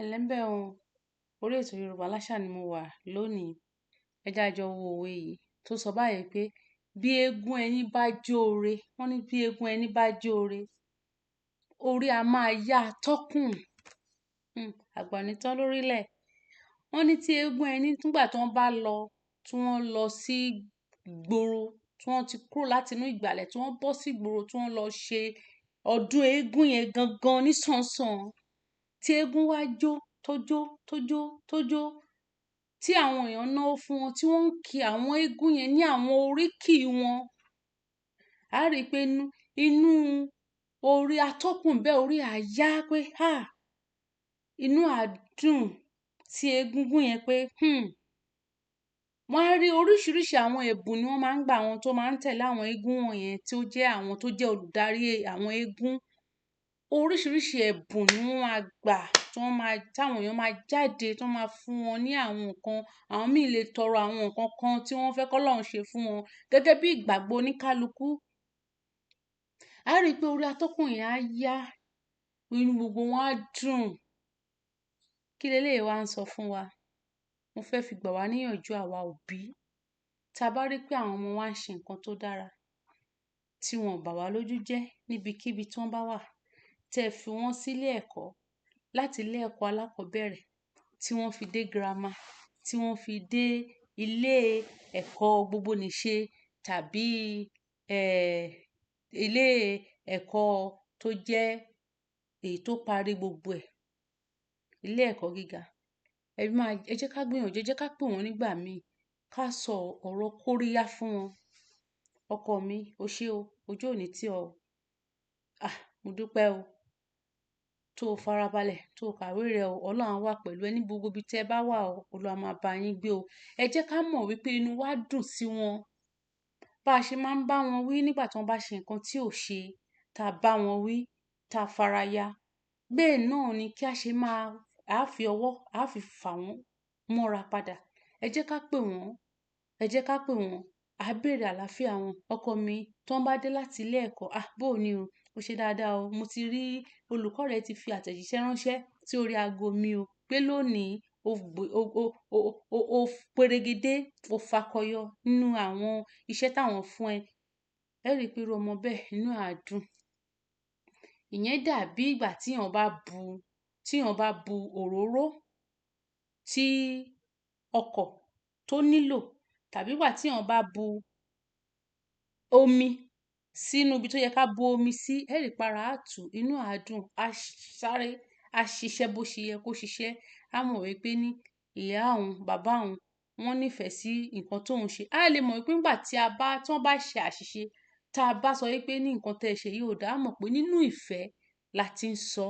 Ẹ̀lẹ́ ń bẹ̀ o. Orí ètò Yorùbá Láṣà ni mo wà lónìí. Ẹ jẹ́ á jọ wo òwe yìí tó sọ báyìí pé bí eégún ẹni bá jóore, wọ́n ní bí eégún ẹni bá jóore, orí a máa yá atọ́kùn. Àgbà ò ní tán lórílẹ̀. Wọ́n ní tí eégún ẹni nígbà tí wọ́n bá lọ, tí wọ́n lọ sí ìgboro, tí wọ́n ti kúrò láti inú ìgbàlẹ̀, tí wọ́n bọ́ sí ìgboro, tí wọ́n lọ ṣe ọdún eégún yẹn gangan nísànsàn. Tí eégún wá jó, tó jó, tó jó, tó jó, tí àwọn èèyàn náwó fún wọn, tí wọ́n ń kí àwọn eégún yẹn ní àwọn oríkì wọn. A rí i pé inú orí atọ́kùn bẹ́ẹ̀, orí á yá pé háà! Inú á dùn sí egúngún yẹn pé Wọ́n á rí oríṣiríṣi àwọn ẹ̀bùn ni wọ́n máa ń gbà, àwọn tó máa ń tẹ̀lé àwọn eégún wọ̀nyẹn tí ó jẹ́ àwọn tó jẹ́ olùdarí àwọn eégún. Oríṣiríṣi ẹ̀bùn ni wọ́n máa gbà, tí wọ́n máa, tí àwọn èèyàn máa jáde, tí wọ́n máa fún wọn ní àwọn nǹkan. Àwọn míì lè tọrọ àwọn nǹkan kan tí wọ́n fẹ́ kí Ọlọ́run ṣe fún wọn gẹ́gẹ́ bí ìgbàgbọ́ oníkálukú. A rí i pé orí atọ́kùn yẹn á yá, inú gbogbo wọn á dùn. Kí leléyìí wá ń sọ fún wa? Mo fẹ́ fi gbà wá níyànjú àwa òbí. Tí a bá rí pé àwọn ọmọ wa ń ṣe nǹkan tó dára, tí wọn ò bà wá lójú jẹ́ níbikíbi tí wọ́n bá wà, tí ẹ fi wọ́n sílé ẹ̀kọ́, láti ilé ẹ̀kọ́ alákọ̀ọ́bẹ̀rẹ̀ tí wọ́n fi dé girama, tí wọ́n fi dé ilé ẹ̀kọ́ gbogbonìṣe tàbí ilé ẹ̀kọ́ tó jẹ́ èyí tó parí gbogbo ẹ̀, ilé ẹ̀kọ́ gíga. Ẹ máa, ẹ jẹ́ ká gbìyànjú, ẹ jẹ́ ká pè wọ́n nígbà míì, ká sọ ọ̀rọ̀ kóríyá fún wọn. Ọkọ mi, o ṣé o, ojú ò ní tì ọ́ o. À, mo dúpẹ́ o. Tó o farabalẹ̀, tó o kàwé rẹ o, Ọlọ́run á wà pẹ̀lú ẹ ní gbogbo ibi tí ẹ bá wà o, Olúwa máa bá yín gbé o. Ẹ jẹ́ ká mọ̀ wípé inú wa dùn sí wọn. Bá ṣe máa ń bá wọn wí nígbà tí wọ́n bá ṣe nǹkan tí ò ṣe, tá bá wọn wí, tá faraya. Bẹ́ẹ̀ náà ni kí a ṣe máa, a fi ọwọ́, a fi fà wọ́n mọ́ra padà. Ẹ jẹ́ ká pè wọ́n, ẹ jẹ́ ká pè wọ́n, a béèrè àlàáfíà wọn. Ọkọ mi, tí wọ́n bá dé láti ilé ẹ̀kọ́, à, bó ni o? O ṣe dáadáa o. Mo ti rí olùkọ́ rẹ ti fi àtẹ̀jíṣẹ́ ránṣẹ́ sí orí ago mi o pé lónìí o o, o, o, o peregede, o fakọyọ nínú àwọn iṣẹ́ táwọn fún ẹ. Ẹ rí i pé irú ọmọ bẹ́ẹ̀ inú á dùn. Ìyẹn dàbí ìgbà tí èèyàn bá bu, tí èèyàn bá bu òróró tí ọkọ̀ tó nílò tàbí ìgbà tí èèyàn bá bu omi sínú ibi tó yẹ ká bu omi sí, ẹ rí pé ara á tù, inú á dùn, á sáré, á ṣiṣẹ́ bó ṣe yẹ kó ṣiṣẹ́. A mọ̀ wípé ní ìyá òun, bàbá òun, wọ́n nífẹ̀ẹ́ sí nǹkan tó ń ṣe. A lè mọ̀ wípé nígbà tí a bá, tí wọ́n bá ṣe àṣìṣe, tí a bá sọ wípé ní nǹkan tí ẹ ṣe yìí ò dáa, a mọ̀ pé nínú ìfẹ́ la ti ń sọ.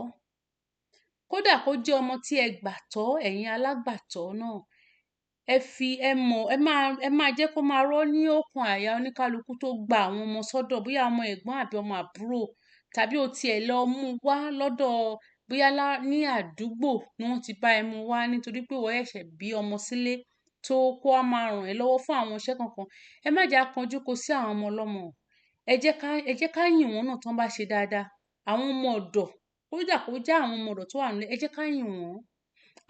Kódà kó jẹ́ ọmọ tí ẹ gbà tọ́, ẹ̀yin alágbàtọ́ náà, ẹ fi, ẹ mọ̀, ẹ máa jẹ́ kó máa rọ́ ní òkun àyà oníkálukú tó gba àwọn ọmọ sọ́dọ̀, bóyá ọmọ ẹ̀gbọ́n àbí ọmọ àbúrò, tàbí o ti ẹ̀ lọ mú wá lọ́dọ̀, bóyá lá ní àdúgbò ni wọ́n ti bá ẹ mú wá nítorí pé ìwọ ṣẹ̀ṣẹ̀ bí ọmọ sílé tó kó a máa ràn ẹ́ lọ́wọ́ fún àwọn iṣẹ́ kankan. Ẹ má jẹ́ á kanjú kó sí àwọn ọmọ ọlọ́mọ. Ẹ jẹ́ ká, ẹ jẹ́ ká yìn wọ́n náà tí wọ́n bá ṣe dáadáa. Àwọn ọmọ ọ̀dọ̀, kódà kó jẹ́ àwọn ọmọ ọ̀dọ̀ tó wà nílé, ẹ jẹ́ ká yìn wọ́n.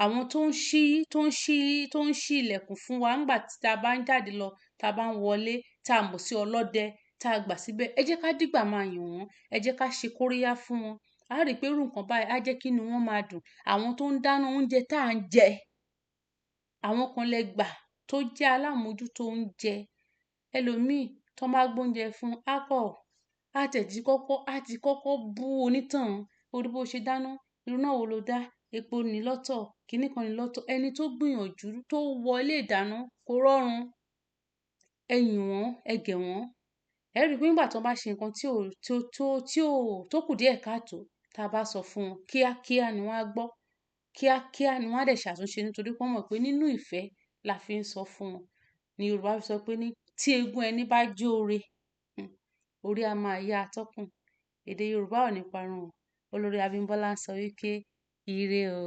Àwọn tó ń ṣí, tó ń ṣí, tó ń ṣí ilẹ̀kùn fún wa nígbà tí a bá ń jáde lọ, tí a bá ń wọlé, tí a mọ̀ sí ọlọ́dẹ, tí a gbà síbẹ̀. Ẹ jẹ́ ká dìgbà máa yìn wọ́n. Ẹ jẹ́ ká ṣe kóríyá fún wọn. A rí i pé irú nǹkan báyìí á jẹ́ kí inú wọn máa dùn. Àwọn tó ń dáná oúnjẹ tí à ń jẹ, àwọn kan lẹ gbà tó jẹ́ alámójútó oúnjẹ. Ẹlòmíì tí wọ́n bá gbé oúnjẹ fún, á kọ̀, á tẹ̀ tí kọ́kọ́, á ti kọ́kọ́ bú onítọ̀hún. O rí bó ṣe dáná, irú iná wo lo dá? Epo ní lọ́tọ̀, kíní kan ní lọ́tọ̀. Ẹni tó gbìyànjú tó wọ ilé ìdáná kó rọrùn. Ẹ yìn wọ́n, ẹ gẹ̀ wọ́n. Ẹ rí i pé nígbà tí wọ́n bá ṣe nǹkan tí ò, tí ó, tó, tí ò, tó kù díẹ̀ káàtò, tí a bá sọ fún wọn, kíákíá ni wọ́n á gbọ́. Kíákíá ni wọ́n á dẹ̀ ṣàtúnṣe nítorí pé wọ́n mọ̀ pé nínú ìfẹ́ la fi ń sọ fún wọn. Ni Yorùbá fi sọ pé ní tí eégún ẹni bá jóore, orí a máa yá atọ́kùn. Èdè Yorùbá ò ní parun o. Olórí Abímbọ́lá ń sọ wípé, "Ire o."